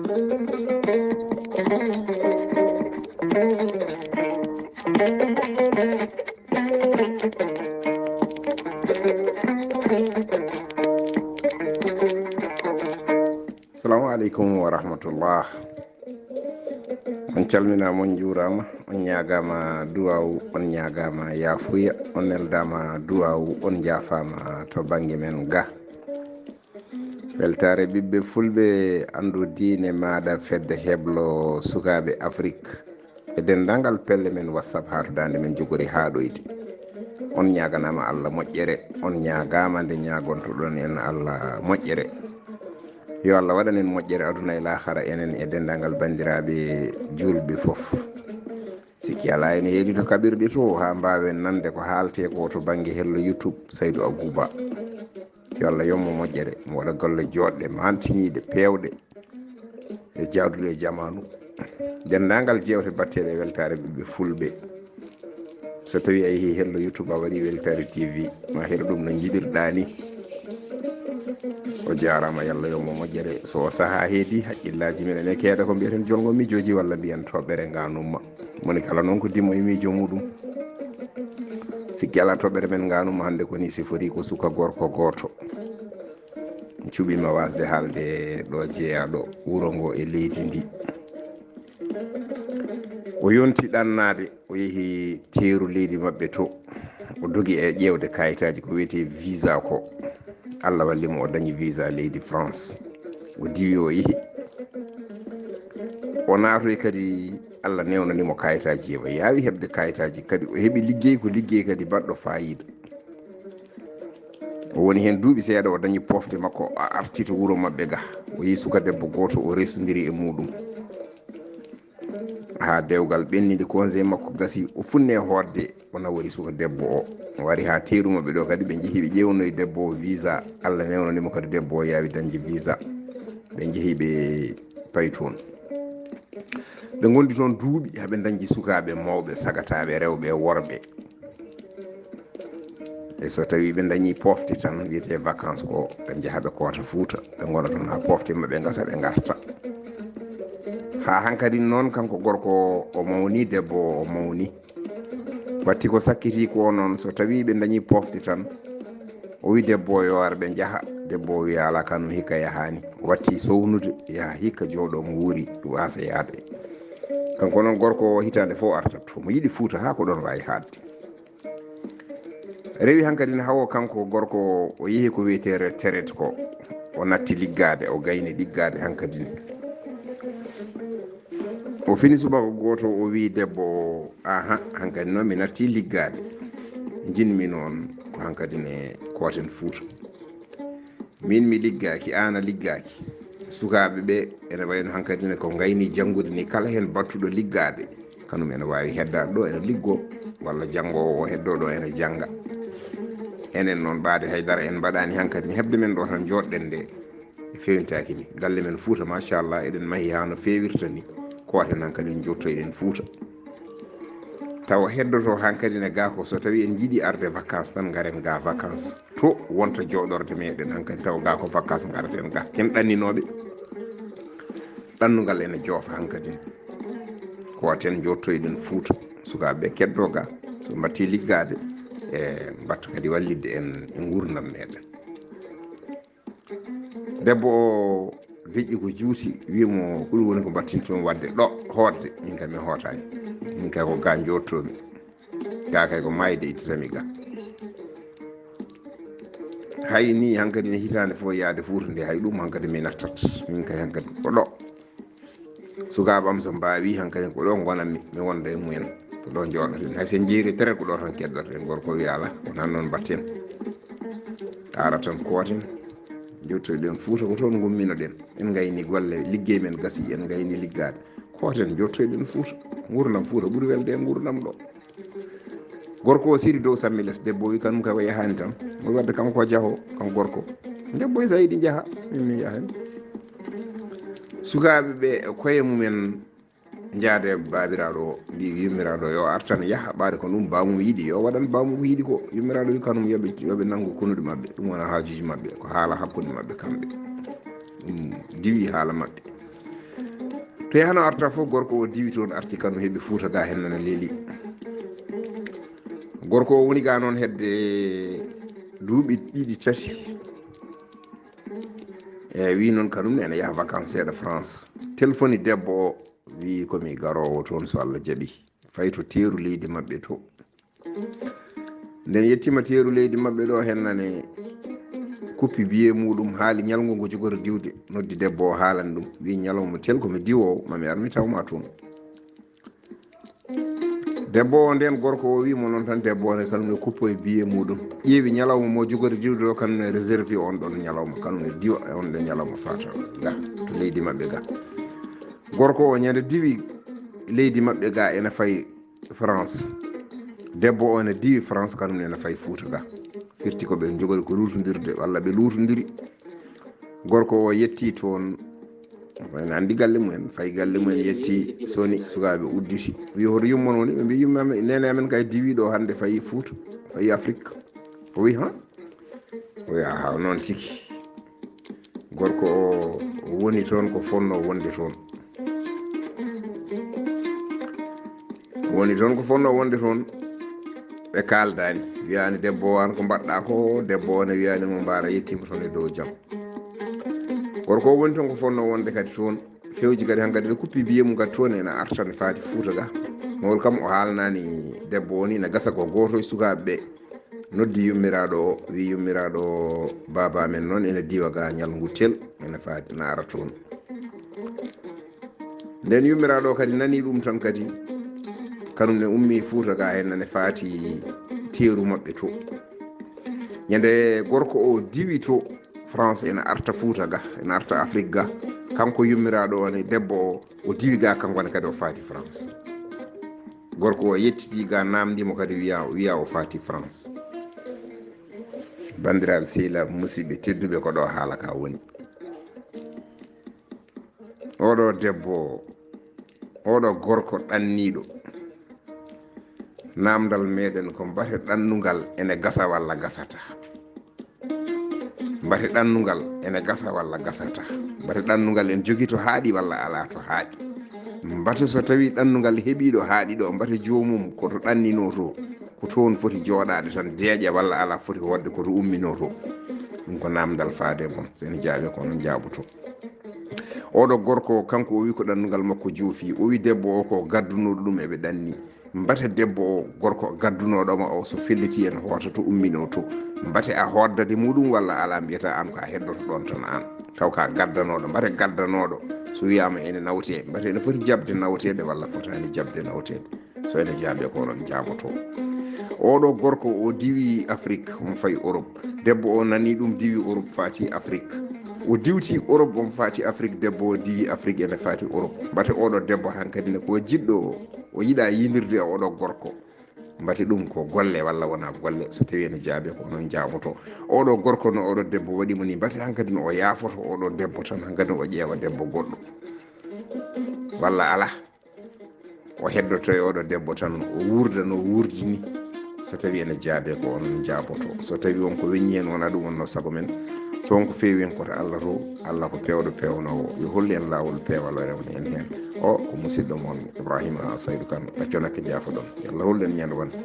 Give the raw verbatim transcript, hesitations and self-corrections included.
Assalamu aleykum wa rahmatullah. On calminaama, on njuuraama, on ñaagaama duwaawu, on ñaagaama yaafuya, on neldaama duwaawu, on njaafaama to bannge men ga. Weltaare ɓiɓɓe fulɓe, anndu diine maaɗa, fedde heblo sukaaɓe Afrik e denndaangal pelle men WhatsApp haa to daande men jogori haaɗoyde. On ñaaganaama Allah moƴƴere, on ñaagaama nde ñaagontoɗon en Allah moƴƴere. Yo Allah waɗan en moƴƴere aduna e laahara, enen e denndaangal banndiraaɓe juulɓe fof. Sikki alaa, ene heedi to kaɓirɗe to, haa mbaawen nande ko haaletee ko to bannge hello YouTube, Saydu Abuba. Yo Allah yommo moƴƴere, mo waɗa golle jooɗɗe, maantiniiɗe, peewɗe e jaaduɗe e jamaanu. Denndaangal jeewte batteeɗe e weltaare ɓiɓɓe fulɓe. So tawii a yehii hello YouTube, a waɗii Weltaare T V, ma heɗo ɗum no njiɗirɗaa ni. O jaaraama, yo Allah yommo moƴƴere. So o sahaa heedi, haqqillaaji men ene keeda ko mbiyaten jolngo miijooji walla mbiyen toɓɓere ngaanumma. Moni kala noon ko dimo e miijo muɗum. Sikki alaa, toɓɓere men ngaanumma hannde ko ni sifori ko suka gorko gooto. Cuɓiima waasde haalde ɗo jeyaaɗo wuro ngo e leydi ndi. O yonti ɗannaade, o yehi teeru leydi maɓɓe to. O dogi e ƴeewde kayitaaji ko wiyetee visa ko. Allah walli mo, o dañi visa leydi France. O diwi, o yehi. O naatoyi kadi, Allah newnani mo kayitaaji, o yaawi heɓde kayitaaji. Kadi o heɓi liggey, ko liggey kadi baɗɗo faayiida. O woni heen duuɓi seeɗa, o dañi pofde makko, o arti to wuro maɓɓe ga. O yii suka debbo gooto, o resondiri e muɗum. Haa dewgal ɓennidi, congé makko gasi, o funni e hootde, o nawori suka debbo o. O wari haa teeru maɓɓe ɗo kadi, ɓe njehi ɓe ƴeewnoyi debbo o visa. Allah newnani mo kadi, debbo o yaawi dañde visa. Ɓe njehi ɓe payi toon. Ɓe ngondi toon duuɓi, haa ɓe dañdi sukaaɓe mawɓe, sagataaɓe rewɓe e worɓe. E so tawii ɓe dañii pofde tan, wiyetee vacances ko, ɓe njaha ɓe koota Fuuta, ɓe ngona toon haa pofde maɓɓe ngasa, ɓe ngarta. Haa hankadi noon, kanko gorko o, o mawni, debbo o, o mawni. Watti ko sakkiti ko noon, so tawii ɓe dañii pofde tan, o wi debbo o yo ar ɓe njaha, debbo o wi alaa, kanum hikka yahaani. Watti sownude, yaha hikka jooɗo nguuri, waasa yaade. Kanko noon gorko o, hitaande fof artat, omo yiɗi Fuuta haa ko ɗoon waawi haaɗde. Rewi hankadi ne, hawo kanko gorko o, o yehi ko wiyetee retraite ko, o natti liggaade, o gayni liggaade hankadi ne. O fini subaka gooto, o wi debbo o, "Aha, hankadi noon mi natti liggaade. Njiɗmi noon ko hankadi ne kooten Fuuta. Min mi liggaaki, aan a liggaaki. Sukaaɓe ɓe ene wayno hankadi ne ko ngayni janngude ni, kala heen battuɗo liggaade, kanum ene waawi heddaade ɗo, ene liggo, walla janngoowo o heddo ɗo, ene jannga. Enen noon, ɓaade haydara en mbaɗaani hankadi ne, heɓde men ɗo tan njooɗɗen nde, e feewnitaaki ni. Galle men Fuuta, machallah, eɗen mahi haa no feewirta ni. Kooten hankadi, njottoyɗen Fuuta. Tawa heddoto hankadi ne gaa ko, so tawii en njiɗi arde vacances tan, ngaren gaa vacances." To wonta jooɗorde meɗen hankadi, tawa gaa ko vacances, ngarten gaa. Ken ɗanninooɓe, ɗannungal ene joofa hankadi. Ko waten, njottoyɗen Fuuta, sukaaɓe ɓe keddo gaa, so mbatti liggaade, e mbatta kadi wallitde en e nguurndam meɗen. Debbo o deƴƴi ko juuti, wi mo, "Ko ɗum woni ko mbattinton waɗde ɗo, hootde? Min kam mi hootaani. Min kay ko gaa njottomi. Gaa kay ko maayde ittatami gaa. Hay ni hankadi ne hitaande fof yaade Fuuta nde, hay ɗum hankadi mi nattat. Min kay hankadi ko ɗo. Sukaaɓe am so mbaawi hankadi ko ɗo ngonanmi, mi wonda e mumen. Ko ɗo njooɗoten. Hay so en njeyri tere ko ɗo tan keddoten." Gorko wi, "Alaa, wonaa noon mbatten. Ara tan kooten, njottoyɗen Fuuta, ko toon ngumminoɗen. En ngayni golle, liggey men gasi, en ngayni liggaade. Kooten, njottoyɗen Fuuta. Nguurndam Fuuta ɓuri welde e nguurndam ɗo." Gorko o siri dow sammi les, debbo o wi kanum kay o yahaani tan. O wi wadde kanko o jaho, kanko gorko. Debbo o wi, "So a yiɗi njaha, min mi yahaani." Sukaaɓe ɓe koye mumen njaade baabiraaɗo o, mbi yummiraaɗo o yo ar tan yaha, ɓaade ko ɗum baamum yiɗi, yo waɗan baamum ko yiɗi ko. Yummiraaɗo wi kanum yo ɓe, yo ɓe nanngu konuɗi maɓɓe, ɗum wona haajuuji maɓɓe, ko haala hakkunde maɓɓe kamɓe. Ɗum diwi haala maɓɓe. Te hano arta fof, gorko o diwi toon, arti Kano, heɓi Fuuta ga hen nana leeli. Gorko o woni ga noon hedde duuɓi ɗiɗi tati. E wi noon kanum ne ene yaha vacances seeɗa France. Telefoni debbo o, wi komi garowo toon so Allah jaɓi. Fay to teeru leydi maɓɓe to. Nden yettima teeru leydi maɓɓe ɗo hen nane kuppi biye muɗum, haali ñalngu ngu jogori diwde, noddi debbo o haalani ɗum, wi ñalawma tel komi diwowo, mami ar mi tawma toon. Debbo o nden gorko o wi mo noon tan, debbo o ne kanum ne kuppo e biye muɗum, ƴeewi ñalawma mo jogori diwde o, kanum ne réserve on ɗon ñalawma, kanum ne diwa e on ɗon ñalawma fata ga to leydi maɓɓe ga. Gorko o ñande diwi leydi maɓɓe ga ene fayi France. Debbo o ene diwi France, kanum ene fayi Fuuta ga. Firti ko ɓe jogori ko luutondirde walla ɓe luutondiri. Gorko o yetti toon, ene anndi galle mumen, fayi galle mumen, yetti soni, sukaaɓe udditi. Wi hoto yummon woni, ɓe mbi yumma amen, nene amen kay diwi ɗo hannde fayi Fuuta, fayi Afrique. O wi ha? O wi aha, noon tigi. Gorko o woni toon ko fonno wonde toon. Woni toon ko fonno wonde toon, ɓe kaaldani. Wiyani debbo o, an ko mbaɗɗa ko? Debbo o ne wiyani mo, mbaara yettima toon e dow jam. Gorko o woni toon ko fonno wonde kadi toon. Fewji kadi hankadi ne kuppi biye mum kadi toon ene arta ne faati Fuuta ga. Mawol kam o haalnani debbo o ni, ne gasa ko gooto e sukaaɓe ɓe. Noddi yummiraaɗo o, wi yummiraaɗo o, baaba amen noon ene diwa ga ñalngu tel, ene faati na ara toon. Nden yummiraaɗo o kadi nani ɗum tan kadi, kanum ne ummi Fuuta ga hen nane faati teeru maɓɓe to. Ñande gorko o diwi to France ene arta Fuuta ga, ene arta Afrique ga, kanko yummiraaɗo o ne, debbo o, o diwi ga kanko ne kadi o faati France. Gorko o yettiti ga, namdi mo kadi, wiya, wiya o faati France. Banndiraaɓe sehilaaɓe musidɓe tedduɓe, ko ɗo haala ka woni. Oɗo debbo, oɗo gorko ɗanniiɗo, namdal meɗen ko mbate ɗannungal ene gasa walla gasata? Mbate ɗannungal ene gasa walla gasata? Mbate ɗannungal ene jogii to haaɗi walla alaa to haaɗi? Mbate so tawi ɗannungal heɓii ɗo haaɗi ɗo, mbate joomum ko to ɗanninoo to, ko toon foti jooɗaade tan deeƴa walla alaa, foti wodde ko to umminoo to? Ɗum ko namdal faade e mon. So ene jaabe ko onon jaaboto. Oɗo gorko kanko o wi ko ɗannungal makko joofi, o wi debbo o ko gaddunoɗo ɗum eɓe ɗanni. Mbate debbo o gorko gaddunoɗo ma o so felliti en hoota to ummino to? Mbate a hoddade muɗum walla ala, mbiyata an ko a heddoto ɗon tan an? Taw ka gaddanoɗo, mbate gaddanoɗo so wiyama ene nawte, mbate ene foti jabde nawtede walla fotani jabde nawtede? So ene jaabe ko onon jaaboto. Oɗo gorko o diwi Afrique, omo fayi Europe. Debbo o nani ɗum, diwi Europe, faati Afrique. O diwti Europe, omo faati Afrique. Debbo o diwi Afrique, ene faati Europe. Mbate oɗo debbo hankadi ne ko jiɗɗo, o yiɗa yinirde e oɗo gorko. Mbate ɗum ko golle walla wona golle? So tawi ene jaabe ko onon jaaboto. Oɗo gorko no oɗo debbo waɗi mo ni, mbate hankadi no o yaafoto oɗo debbo tan, hankadi o ƴeewa debbo goɗɗo walla ala? O heddoto e oɗo debbo tan, o wuurda no wuurdi ni. So tawi ene jaabe ko onon jaaboto. So tawi won ko weñi hen, wona ɗum wonno sago men. So won ko feewi hen, ko to Allah to. Allah ko peewɗo peewnoowo. Yo hollu en laawol peewal, o rewna en hen. O ko musidɗo mon Ibrahima Saydu Kan, ɗacconakke jaafoɗon. Yo Allah hollu en ñande wonde.